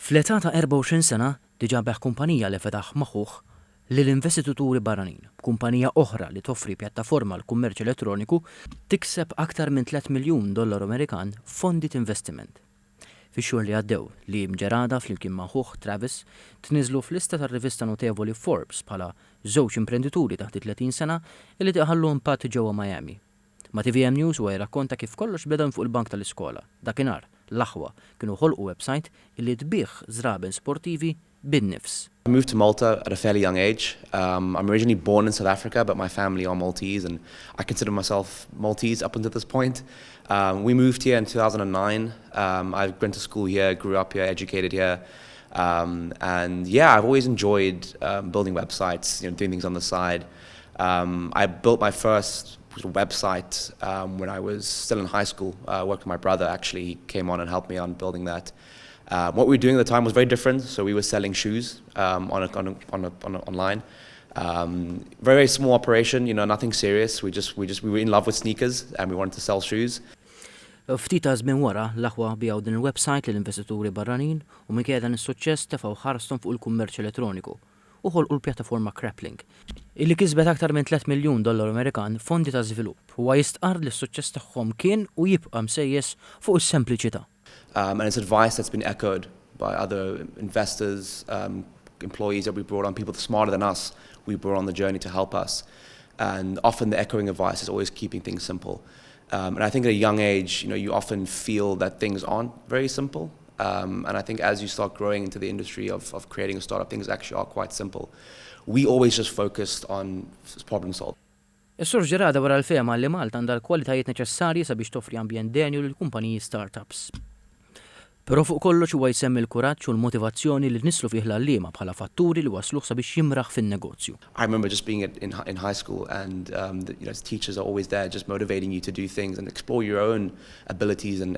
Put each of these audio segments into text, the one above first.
Fl-età ta' 24 sena diġà biegħ kumpanija li fetaħ ma' ħuh lil investituturi barranin, b'kumpanija oħra li toffri pjattaforma għall-kummerċ elettroniku tikseb aktar minn 3 miljun dollaru Amerikan f'fondi t'investiment. Fix-xhur li għaddew, Liam Gerada flimkien ma' ħuh Travis tniżżlu f'lista tar-rivista notevoli Forbes bħala żewġ imprendituri taħt it-30 sena li iħallu impatt ġewwa Miami. Ma' TVM News huwa jirrakkonta kif kollox beda minn fuq il-bank tal-iskola. Dakinhar, l-aħwa kienu ħolqu website illi tbigħ żraben sportivi bin-nifs. I moved to Malta at a fairly young age. I'm originally born in South Africa, but my family are Maltese and I consider myself Maltese up until this point. We moved here in 2009. I went to school here, grew up here, educated here. And yeah, I've always enjoyed building websites, doing things on the side. I built my first website when I was still in high school. Worked with my brother, actually. He came on and helped me on building that. What we were doing at the time was very different. So we were selling shoes on a, online. Very, very small operation, nothing serious. We were in love with sneakers and we wanted to sell shoes. Ftit ta' żmien wara, l-aħwa biegħu din il-website lil investituri barranin u minkejja dan is-suċċess tefgħu ħarstom fuq il-kummerċ elettroniku u ħolqu l-pjattaforma Krappling, illi kisbet aktar minn 3 miljun dollaru Amerikan fondi ta' żvilupp. Huwa jistqarr li s-suċċess tagħhom kien u jibqa' msejjes fuq is-sempliċità. And it's advice that's been echoed by other investors, employees that we brought on, people smarter than us, we brought on the journey to help us. And often the echoing advice is always keeping things simple. And I think at a young age, you often feel that things aren't very simple. And I think as you start growing into the industry of creating a startup, things actually are quite simple. We always just focused on problem solving. Is-Sur Gerada wera l-fehma li Malta għandha l-kwalitajiet neċessarji sabiex toffri ambjent denju lil kumpaniji startups. Però fuq kollox huwa jsemmi l-kuraġġ u l-motivazzjoni li nisslu fih l-għalliema bħala fatturi li wasluh sabiex jimraħ fin-negozju. I remember just being in high school and teachers are always there just motivating you to do things and explore your own abilities, and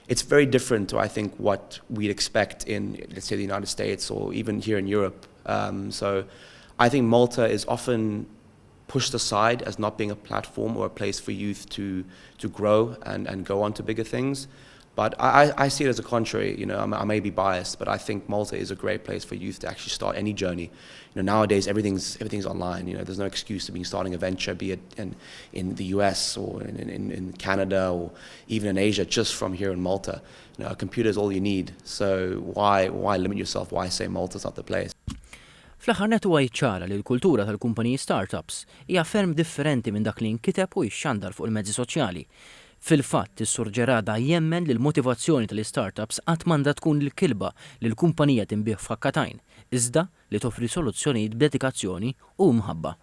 it's very different to, I think, what we'd expect in, let's say, the United States or even here in Europe. So I think Malta is often pushed aside as not being a platform or a place for youth to grow and go on to bigger things. But I see it as a contrary. I may be biased, but I think Malta is a great place for youth to actually start any journey. Nowadays everything's online. There's no excuse to be starting a venture, be it in the US or in Canada or even in Asia, just from here in Malta. A computer is all you need. So why limit yourself? Why say Malta's not the place? Fl-aħħar nett huwa jiċċara li l-kultura tal-kumpaniji startups hija ferm differenti minn dak li nkiteb u jixxandar fuq il-mezzi soċjali. Fil-fatt, is-Sur Gerada jemmen li l-motivazzjoni tal-startups qatt m'għandha tkun il-kilba li l-kumpanija tinbiegħ f'ħakka t'għajn, iżda li toffri soluzzjonijiet b'dedikazzjoni u mħabba.